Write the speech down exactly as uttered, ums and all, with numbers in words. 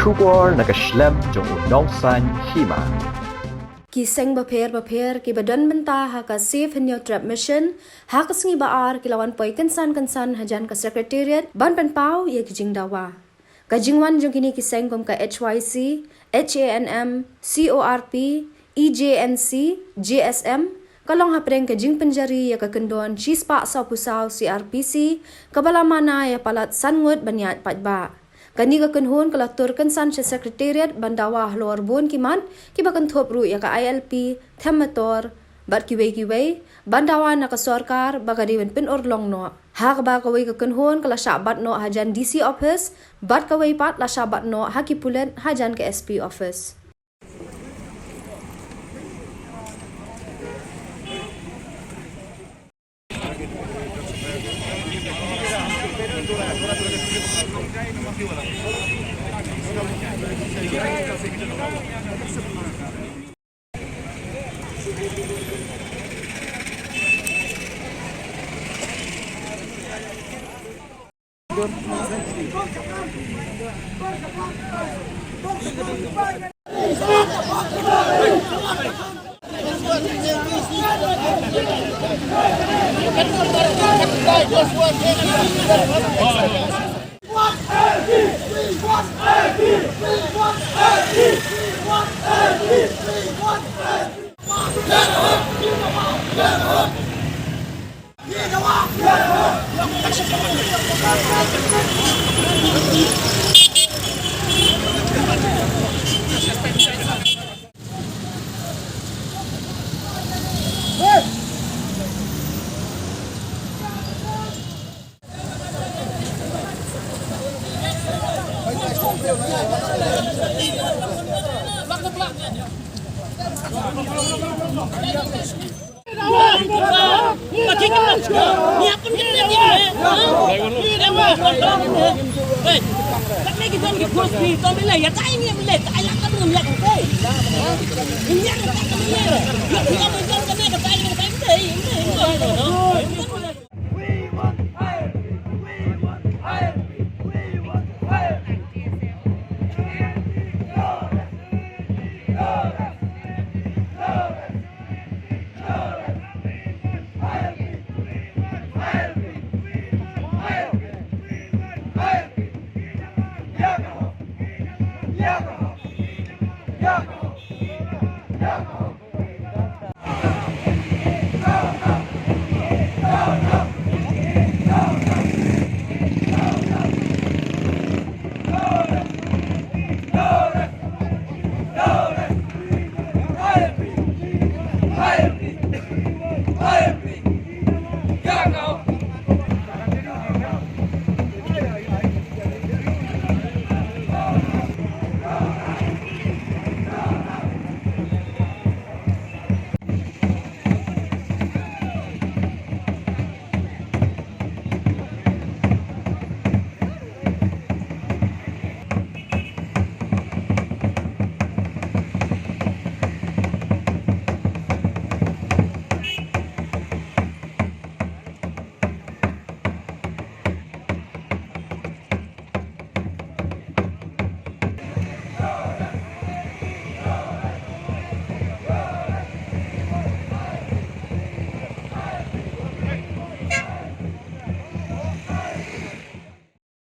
Khubor na ka shlem jong u nongsan hima. Ki seng bapher bapher kiba don bynta ha ka Save Hynñiewtrep Mission ha ka sngi ba ar ki la wan poi kynsan kynsan hajan ka Secretariat ban pynpaw ïa ki jingdawa. Ka jingwan jong kine ki seng kum ka H Y C, H A N M, C O R P, E J N C, J S M, ka long hapdeng ka jingpynjari ïa ka kyndon shispah sawphew saw C R P C, kaba la mana ïa palat san ngut ban ïaid paidbah. Kane ka kynhun ka la tur kynsan sha Secretariat ban dawa halor bun ki mat, kiba kynthup ruh ïa ka I L P, them motor, bad kiwei kiwei, ban dawa na ka sorkar ba ka dei ban pynurlong noh. Ha kaba kawei ka kynhun ka la shah bat noh hajan D C office, bad kawei pat la shah bat noh ha ki pulit hajan ka S P office.